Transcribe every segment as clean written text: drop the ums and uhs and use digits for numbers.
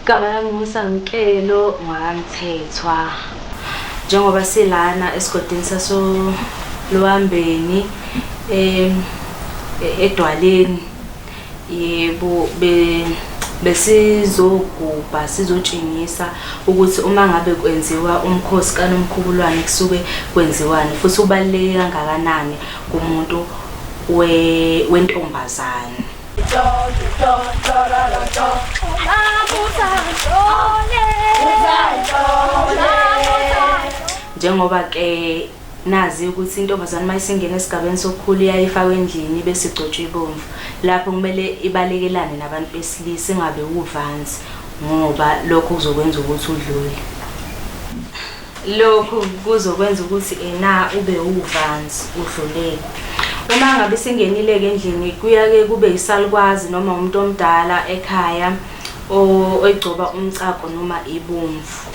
Igama lami nguSamkelo ngwaMthethwa. Njengoba silana esigodini sasoLuhambeni eDwaleni, yebo, besizogubha sizotshengisa ukuthi uma ngabe kwenziwa umkhosi kaNomkhubulwane kusuke kwenziwani futhi ubaluleke kangakanani kumuntu wentombazane. Njengoba ke nazi ukuthi intombazane uma isingena esigabeni sokukhula iyaye ifakwe endlini bese igcotshwa ibomvu. Lapho kumele ibalekelane nabantu besilisa ingabe uvanzi ngoba lokho kuzokwenza ukuthi udlule. Lokhu kuzokwenza ukuthi ena ube uvanzi udlulele. Uma ngabe isingenile-ke endlini kuyake kube yisalukwazi noma umuntu omdala ekhaya oyigcoba umcago noma ibomvu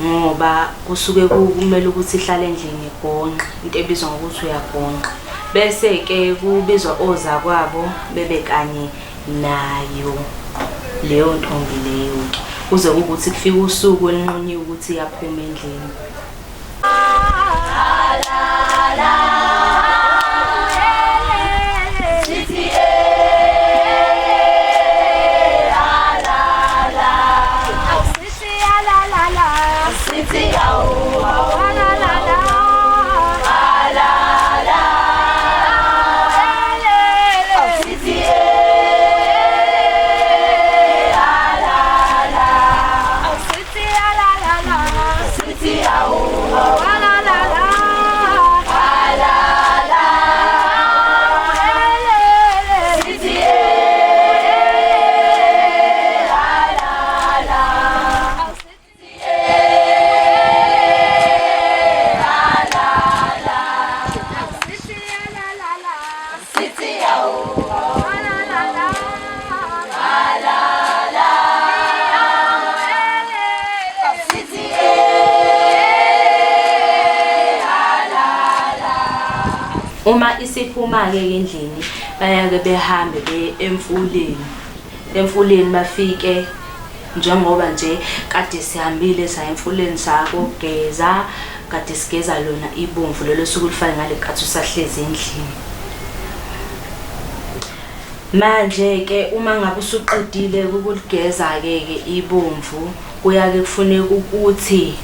ngoba kusuke kumele ukuthi ihlale endlini igonqe, into ebizwa ngokuthi uyagonqa. Bese-ke kubizwa ozakwabo bebe kanye nayo leyo ntombi leyo-ke kuze kuwukuthi kufike usuku olunqunyiwe ukuthi iyaphuma endlini. Uma isiphuma-ke endlini bayake behambe beye emfuleni. Emfuleni bafike njengoba nje kade sihambile saya emfuleni sakogeza, kade sigeza lona ibomvu lelo osuke ulifake ngale nkathi usahlezi endlini. Manje-ke uma ngabe usuqedile ukuligeza-ke ke ibomvu, kuyake kufuneke ukuthi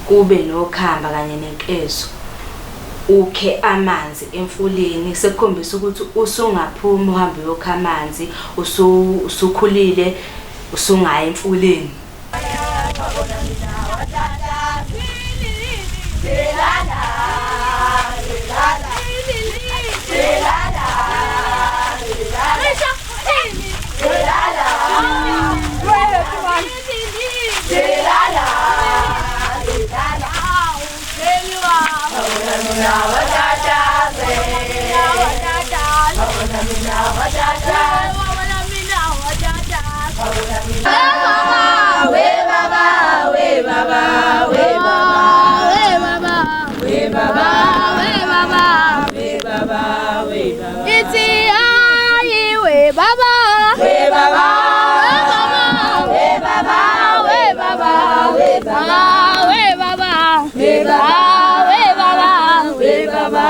kube nokhamba kanye nenkezo. Ukhe amanzi emfuleni sekukhombisa ukuthi usungaphuma uhambe uyokha amanzi, usukhulile usungaya emfuleni. Sithi hayi we baba, we baba, we baba, we baba, we baba, we baba, we baba.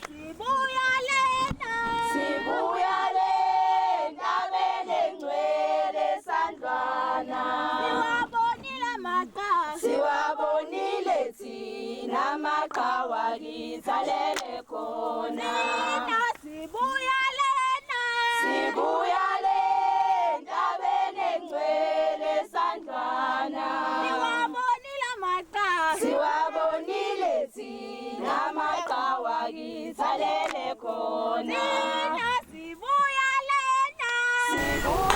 Sibuya lena, sibuya lena, engcwele sandlwana. Siwabonile amaqhawe, siwabonile thina amaqhawe akithalele khona. Thina sibuya lena, sibuya le ntabeni engcwele sandlwana. Siwabonile amaqhawe, siwabonile thina amaqhawe akithalele khona. Thina sibuya lena.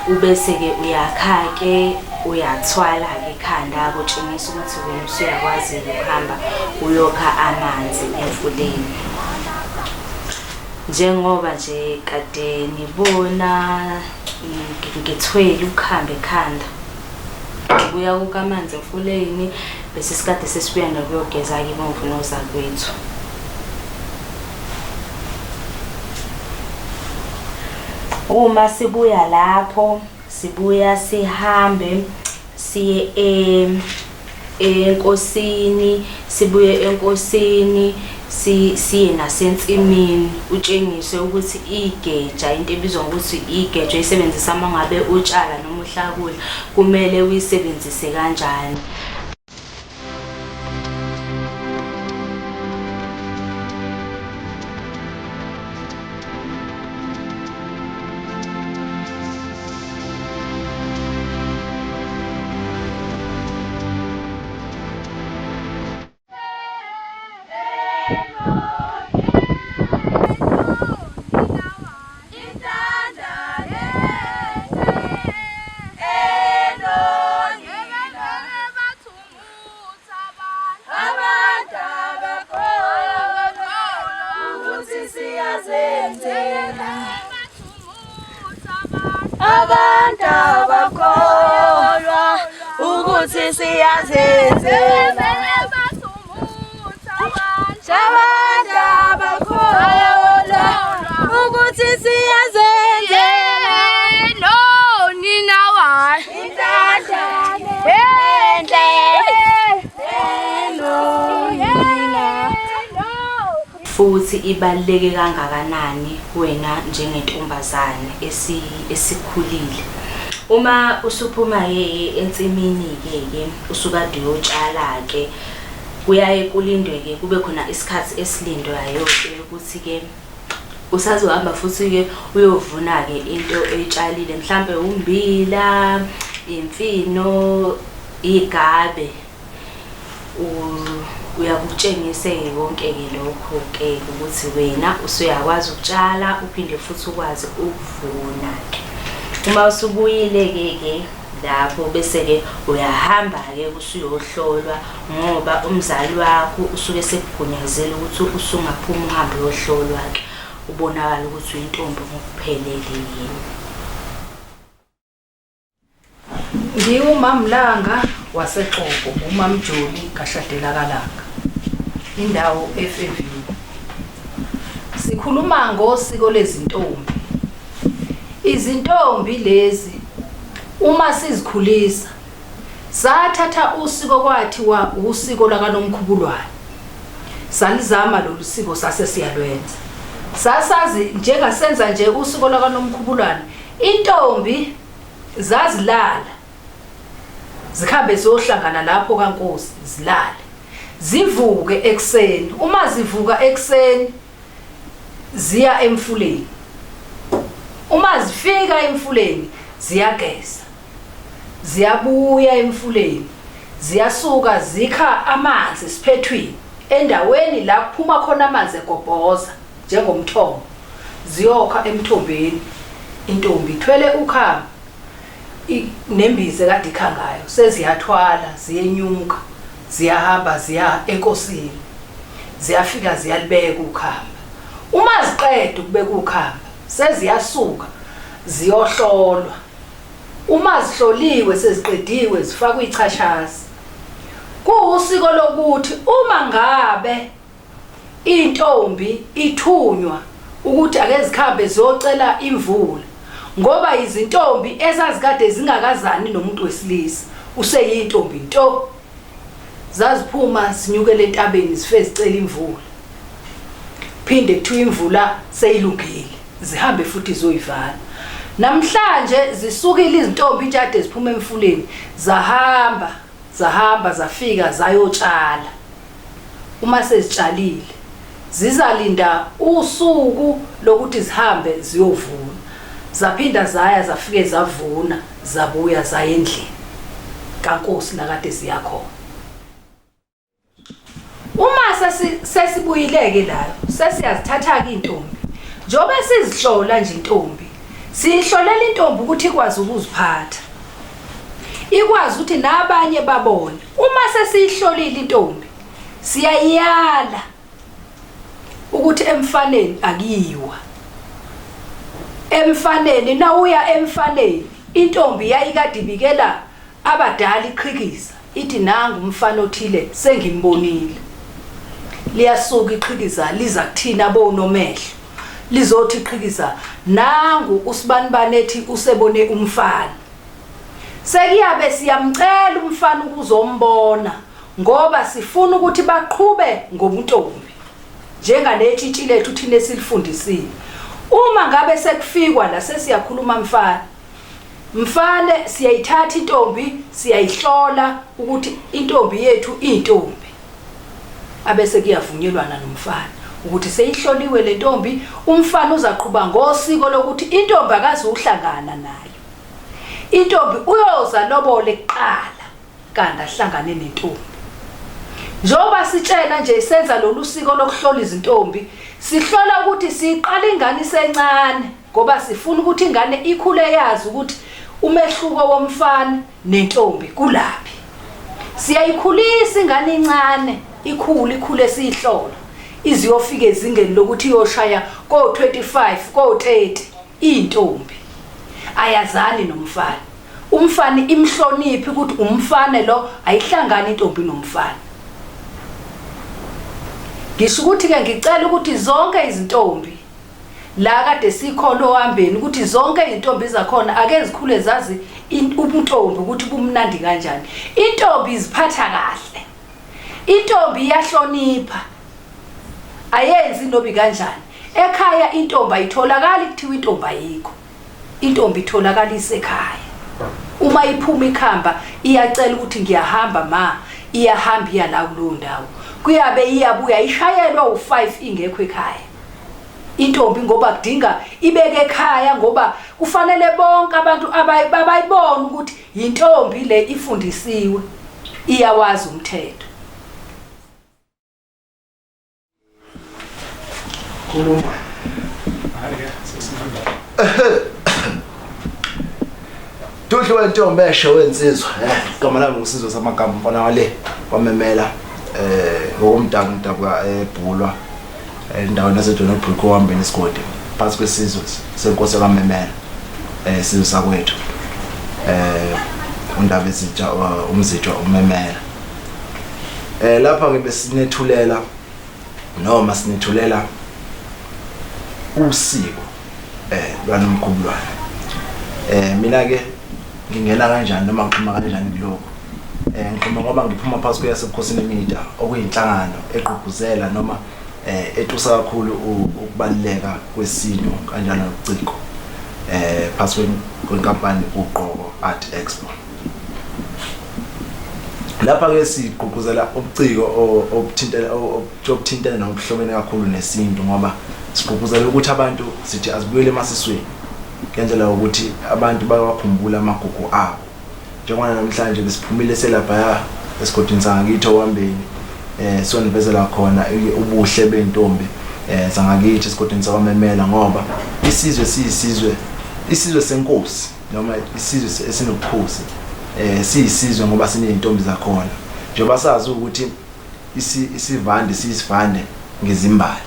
Ubese-ke uyakha-ke uyathwala-ke ekhanda kutshengisa ukuthi wena usuyakwazi ukuhamba uyokha amanzi emfuleni. Njengoba nje kade nibona ngithwele ukhambe ekhanda. Ngibuya kukha amanzi emfuleni bese sikade sesibuya nokuyogeza-ke ibomvu nozakwethu. Uma sibuya lapho sibuya sihambe siye enkosini sibuye enkosini siye nasensimini utshengiswe ukuthi igeja into ebizwa ngokuthi igeja oyisebenzisa uma ngabe utshala noma uhlakula kumele uyisebenzise kanjani. Abantu abakholwa ukuthi siyazenzela Abantu abakholwa ukuthi siyazenzela No nina wa Intandane enhle enonina Futhi ibaluleke kangakanani kuwena njengentombazane esikhulile. Uma usuphuma-ke ensimini-ke ke usukade uyotshala-ke kuyaye kulindwe-ke kube khona isikhathi esilindwayo-ke ukuthi-ke usazohamba futhi-ke uyovuna-ke into oyitshalile mhlampe ummbila, imfino, igabe. Uyakutshengise-ke konke-ke lokho-ke ukuthi wena usuyakwazi ukutshala uphinde futhi ukwazi ukuvuna-ke. Uma usubuyile-ke ke lapho bese-ke uyahamba-ke usuyohlolwa ngoba umzali wakho usuke esekugunyazile ukuthi usungaphuma uhambe uyohlolwa-ke ubonakale ukuthi uyintombi ngokuphelele yini. NgiwuMamLanga waseXopo, uMamJoli kashadela kaLanga. Indawo eFairview. Sikhuluma ngosiko lezintombi. Izintombi lezi uma sizikhulisa sathatha usiko kwathiwa usiko lakaNomkhubulwane. Salizama lolu siko sase siyalwenza. Sasazi njengasenza nje usiko lakaNomkhubulwane Intombi zazilala zikhambe ziyohlangana lapho kaNkosi zilale zivuke ekuseni uma zivuka ekuseni ziya emfuleni uma zifika emfuleni ziyageza ziyabuya emfuleni ziyasuka zikha amanzi esiphethwini endaweni la kuphuma khona amanzi egobhoza njengomthombo ziyokha emthombeni intombi ithwele ukhamba nembiza ekade ikha ngayo seziyathwala ziyenyuka ziyahamba ziya enkosini ziyafika ziyalibeka ukhamba uma ziqeda ukubeka ukhamba seziyasuka ziyohlolwa uma zihloliwe seziqediwe zifakwa ichashazi kuwusiko lokuthi uma ngabe Intombi ithunywa ukuthi ake zikhambe ziyocela imvula ngoba izintombi ezazikade zingakazani nomuntu wesilisa useyintombi nto. Zaziphuma zinyukele entabeni zife zicela imvula. Phinde kuthiwa imvula seyilungile zihambe futhi ziyoyivala. Namhlanje zisukile izintombi intshade ziphuma emfuleni zahamba zahamba zafika zayotshala. Uma sezitshalile, zizalinda usuku lokuthi zihambe ziyovuna. Zaphinda zaya zafike zavuna, zabuya zaya endlini kaNkosi la kade ziya khona. Uma sesibuyile-ke la, sesiyazithatha-ke iy'ntombi. Njengoba sizihlola nje intombi, siyihlolela intombi ukuthi ikwazi ukuziphatha. Ikwazi ukuthi nabanye babone. Uma sesiyihlolile intombi, siyayiyala. ukuthi emfaneni akuyiwa. Emfaneni nawuya emfaneni intombi yayikade ibikela abadala iqhikiza ithi nangu umfana othile sengimbonile. Liyasuka iqhikiza liza kuthina bonomehlo. Lizothi iqhikiza nangu usibanibani ethi usebone umfana. Sekuyabe siyamcela umfana ukuzombona ngoba sifuna ukuthi baqhube ngobuntombi njenganetshitshi lethu thina esilifundisile. Uma ngabe sekufikwa la sesiyakhuluma mfana. Mfane siyayithatha intombi siyayihlola ukuthi intombi yethu iyintombi. Abese kuyavunyelwana nomfana ukuthi seyihloliwe le ntombi, umfana uzaqhuba ngosiko lokuthi intombi akazuhlangana nayo. Intombi uyoza lobole kuqala kanti ahlangane nentombi. Njengoba sitshela nje senza lolu siko lokuhlola izintombi, sihlola ukuthi siyiqala ingane isencane ngoba sifuna ukuthi ingane ikhule yazi ukuthi umehluko womfana nentombi kulaphi. Siyayikhulisa ingane incane, ikhule ikhule siyihlola iziyofika ezingeni lokuthi iyoshaya ko-25 ko-30 iyintombi. Ayazani nomfana. Umfana imhloniphe ukuthi umfana lo ayihlangani intombi nomfana. Ngisho ukuthi ke ngicela ukuthi zonke izintombi la kade sikhona ohambeni ukuthi zonke izintombi zakhona ake zikhule zazi ubuntombi ukuthi bumnandi kanjani. Intombi iziphatha kahle. Intombi iyahlonipha. Ayenzi nobi kanjani. Ekhaya intombi ayitholakali kuthiwa intombi ayikho. Intombi itholakala isekhaya. Uma iphuma ikhamba iyacela ukuthi ngiyahamba ma, iyahamba iya la kuleyo ndawo. Kuyabe iyabuya ishayelwa u5 ingekho ekhaya. Intombi ngoba kudinga ibeke ekhaya ngoba kufanele bonke abantu abayibona ukuthi yintombi le ifundisiwe iyawazi umthetho. Khuluma. Hayi ke sesihamba. Dudlu wentombi esho wensizwa. Eh, igama lami ngusizwe samagama mfana wale kwamemela eh ngokomdabu ngidabuka eBhulwa endaweni yaseDonobrook ohambeni isigodi phansi kwesizwe senkosi kaMemela eh sizwe sakwethu eh undaba ezitsha umzitshwa umemela eh lapha ke besinethulela noma sinethulela usiko eh lwanomkhubulwane eh mina ke ngingena kanjani noma ngixhuma kanjani kulokho eh ngixhuma ngoba ngiphuma phansi kweyasebukhosini media okuyinhlangano egqugquzela noma eh etusa kakhulu ukubaluleka kwesintu kanjalo nobuciko eh phansi kwenkampani uqobo Art Expo lapha ke sigqugquzela ubuciko obuthintela obuthintene nobuhlobene kakhulu nesintu ngoba sigqugquzela ukuthi abantu sithi azibuyele emasisweni ngendlela yokuthi abantu bayawakhumbula amagugu abo njengoba namhlanje besiphumile selaphaya esigodini sangakithi owambeni eh sonivezela khona ubuhle bentombi eh sangakithi esigodini sakwamemela ngoba isizwe siyisizwe isizwe senkosi noma isizwe esinobukhosi eh siyisizwe ngoba sinezintombi zakhona njengoba sazi ukuthi isivande siyisivande ngezimbali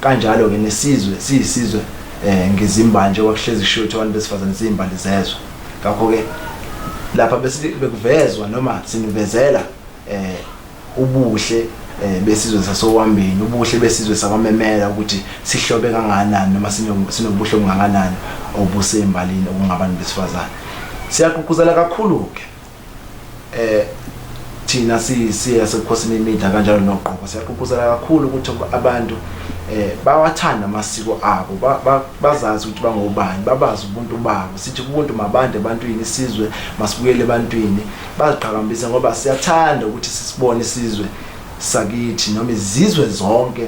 kanjalo ke nesizwe siyisizwe eh ngezimbali njengoba kuhlezi kushiwo ukuthi abantu besifazane siyimbali zezwe ngakho ke lapha bekuvezwa noma sinivezela eh ubuhle eh, besizwe sasowambeni ubuhle besizwe sakwamemela ukuthi sihlobe kangakanani noma sinobuhle obungakanani obusembalini okungabantu besifazane siyagqugquzela kakhulu ke eh thina siya sebukhosini imidla kanjalo noqobo siyagqugquzela kakhulu ukuthi abantu eh bawathanda amasiko abo bazazi ukuthi bangobani babazi ubuntu babo sithi ubuntu mabande ebantwini isizwe masibuyele ebantwini baziqhakambise ngoba siyathanda ukuthi sisibone isizwe sakithi noma izizwe zonke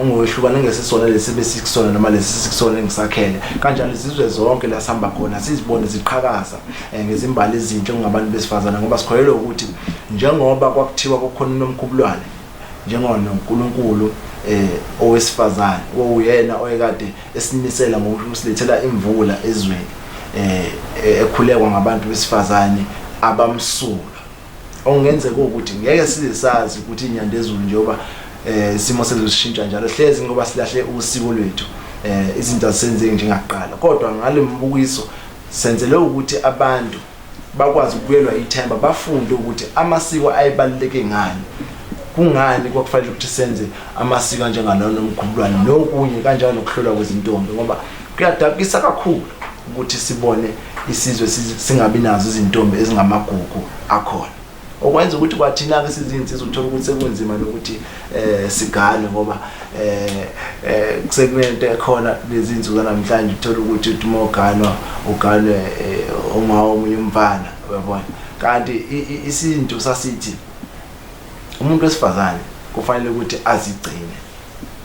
ongowehlukana ngesisona lesi besikusona noma lesi sikusona engisakhele kanjalo izizwe zonke la sihamba khona sizibone ziqhakaza eh, ngezimbali ezinhle kungabantu besifazane ngoba sikholelwa ukuthi njengoba kwakuthiwa kukhona unomkhubulwane njengonoNkulunkulu eh owesifazane owuyena oyekade esinisela ngokusilethela imvula ezweni eh ekhulekwa ngabantu besifazane abamsulwa okungenzeka ukuthi ngeke size sazi ukuthi inyandezulu njengoba eh isimo sezulu sishintsha njalo hlezi ngoba silahle usiko lwethu eh izinto azisenzeki njengakuqala kodwa ngale mbukiso senzele ukuthi abantu bakwazi ukubuyelwa ithemba bafunde ukuthi amasiko ayebaluleke ngani kungani kwakufanele ukuthi senze amasiko anjengalona omkhulwane nokunye kanjalo nokuhlolwa kwezintombi ngoba kuyadabukisa kakhulu ukuthi sibone isizwe singabi nazo izintombi ezingamagugu akhona okwenza ukuthi kwathina-ke sizinsizwa uthole ukuthi sekunzima nokuthi um sigane ngoba um kusekunento ekhona lezi nsuku zanamhlanje uthole ukuthi uthi uma uganwa uganwe uma omunye umfana uyabona kanti isintu sasithi umuntu wesifazane kufanele ukuthi azigcine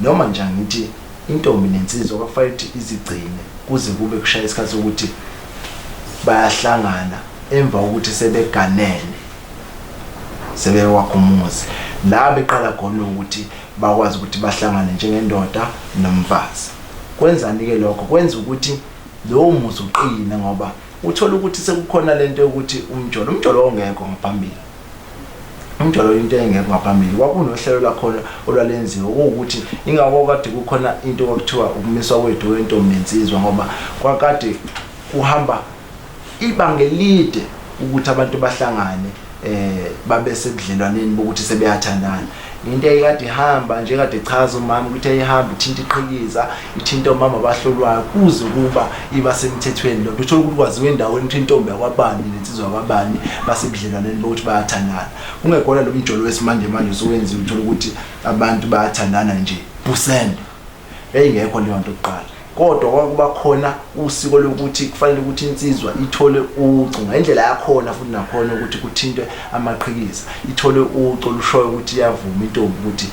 noma nje angithi intombi nensizwa kwakufanele ukuthi izigcine kuze kube kushaya isikhathi sokuthi bayahlangana emva kokuthi sebeganene sebewakha umuzi la beqala khona ukuthi bakwazi ukuthi bahlangane njengendoda nomfazi kwenzani-ke lokho kwenza ukuthi lowo muzi uqine ngoba uthola ukuthi sekukhona lento yokuthi umjolo umjolo ongekho ngaphambili umjolo into engekho ngaphambili kwakunohlelo lwakhona olwalenziwa okuwukuthi ingakho kade kukhona into kwakuthiwa ukumiswa kwethu wentombi nensizwa ngoba kwakade kuhamba ibanga elide ukuthi abantu bahlangane eh babe sebudlelwaneni bokuthi sebeyathandana into eyikade ihamba nje kade ichaza umama ukuthi ayihamba ithinta iqhikiza ithinta omama abahlolwayo kuze kuba iba semthethweni lonto uthola ukuthi kwaziwa endaweni ukuthi intombi yakwabani nensizwa yakwabani basebudlelwaneni bokuthi bayathandana kungekhona lo mjolo wesimanje manje usuwenziwe uthola ukuthi abantu bayathandana nje busende yayingekho leyo nto kuqala Kodwa kwakuba khona usiko lokuthi kufanele ukuthi insizwa ithole ucu ngendlela yakhona futhi nakhona ukuthi kuthintwe amaqhikiza ithole ucu olushoyo ukuthi iyavuma intombi ukuthi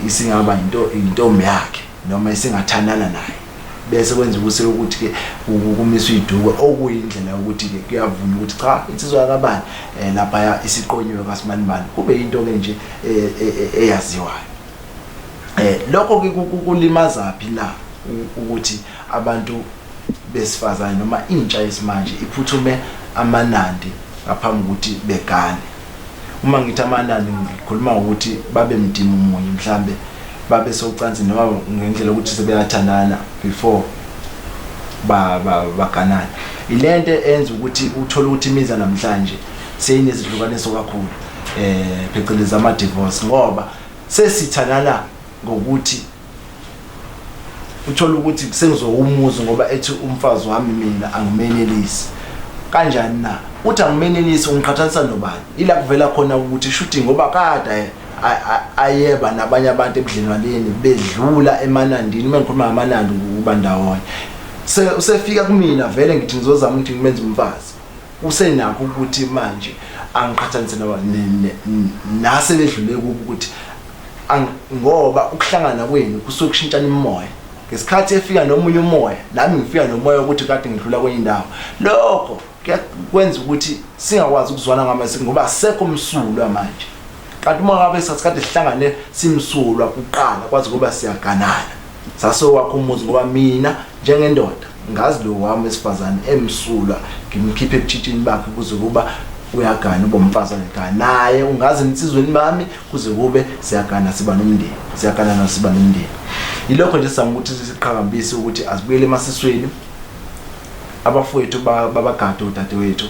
isingaba into intombi yakhe noma isingathandana naye bese kwenza usiko ukuthi ke kumiswe iduku okuyindlela yokuthi ke kuyavunywa ukuthi cha insizwa yakabani eh, lapha isiqonyiwe kasibanibani kube into ke nje eh, eh, eyaziwayo Eh lokho ke kulimaza phi na ukuthi abantu besifazane noma intsha yesimanje iphuthume amanandi ngaphambi ukuthi begane. Uma ngithi amanandi ngikhuluma ngokuthi babe mdimu munye mhlambe babe socansi noma ngendlela ukuthi sebeyathandana before ba baganana. Ilento enza ukuthi uthole ukuthi imizi namhlanje seyinezidlukaniso kakhulu eh phecelezi ama divorce ngoba Sesithandana ngokuthi uthole ukuthi sengizowumuzi ngoba ethi umfazi wami mina angimenelisi. Kanjani na? Uthi angimenelisi ungiqhathanisa nobani? Ila kuvela khona ukuthi shuthi ngoba kade ayeba nabanye abantu ebudlelwaneni bedlula emanandini uma ngikhuluma ngamanandi ukuba ndawonye. Usefika kumina vele ngithi ngizozama ukuthi ngimenze umfazi. Usenakho ukuthi manje angiqhathanise nasebedlule kubo ukuthi ngoba ukuhlangana kwenu kusuke kushintshana imimoya ngesikhathi efika nomunye umoya nami ngifika nomoya ukuthi kade ngidlula kwenye indawo lokho kwenza ukuthi singakwazi ukuzwana ngamasi ngoba asekho msulwa manje kanti uma ngabe sasikade sihlangane simsulwa kuqala kwazi kuba siyaganana sasowakho umuzi ngoba mina njengendoda ngazi lo wami wesifazane emsulwa ngimkhiphe ebutshitshini bakhe kuze kuba uyagana ube umfazi wangekhaya naye ungazi insizweni bami kuze kube siyagana siba nomndeni siyagana naso siba nomndeni yilokho nje sizama ukuthi siqhakambise ukuthi azibuyele emasisweni abafowethu babagade odadewethu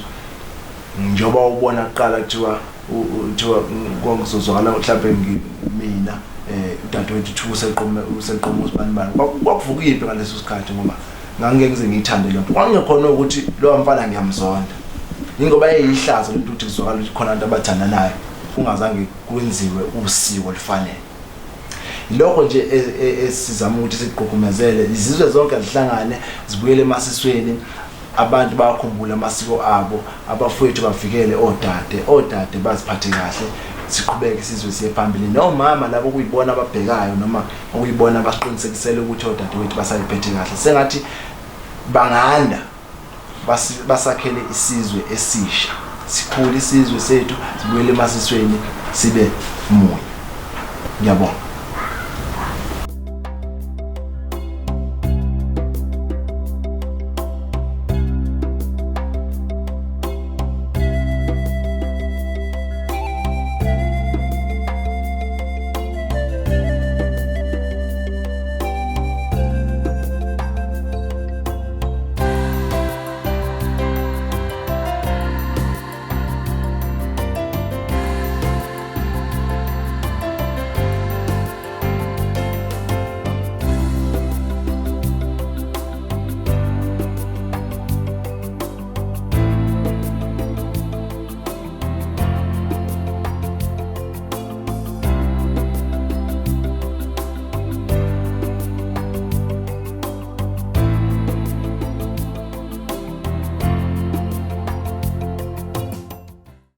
njengoba ubona kuqala kuthiwa kuthiwa kwakuzozwakala mhlawumbe mina eh udadewethu uthuka useqome useqome uzibani bani kwakuvuka impi ngaleso sikhathi ngoba ngangike ngize ngiyithande lento kwakungekhona ukuthi lowa mfana ngiyamzonda ingoba yayihlazo lento ukuthi kuzwakala ukuthi khona abantu abathandanayo kungazange kwenziwe usiko olufanele lokho nje e, e, esizama ukuthi sigqugqumezele izizwe zonke zihlangane zibuyele emasisweni Abantu bawakhumbule amasiko abo, abafowethu bavikele odade, odade baziphathe kahle, siqhubeke isizwe siye phambili. Nomama labo okuyibona ababhekayo noma okuyibona abasiqinisekisela ukuthi odadewethu basayiphethe kahle. Sengathi banganda basakhele isizwe esisha. Sikhule isizwe sethu, sibuyele emasisweni sibe munye. Ngiyabonga.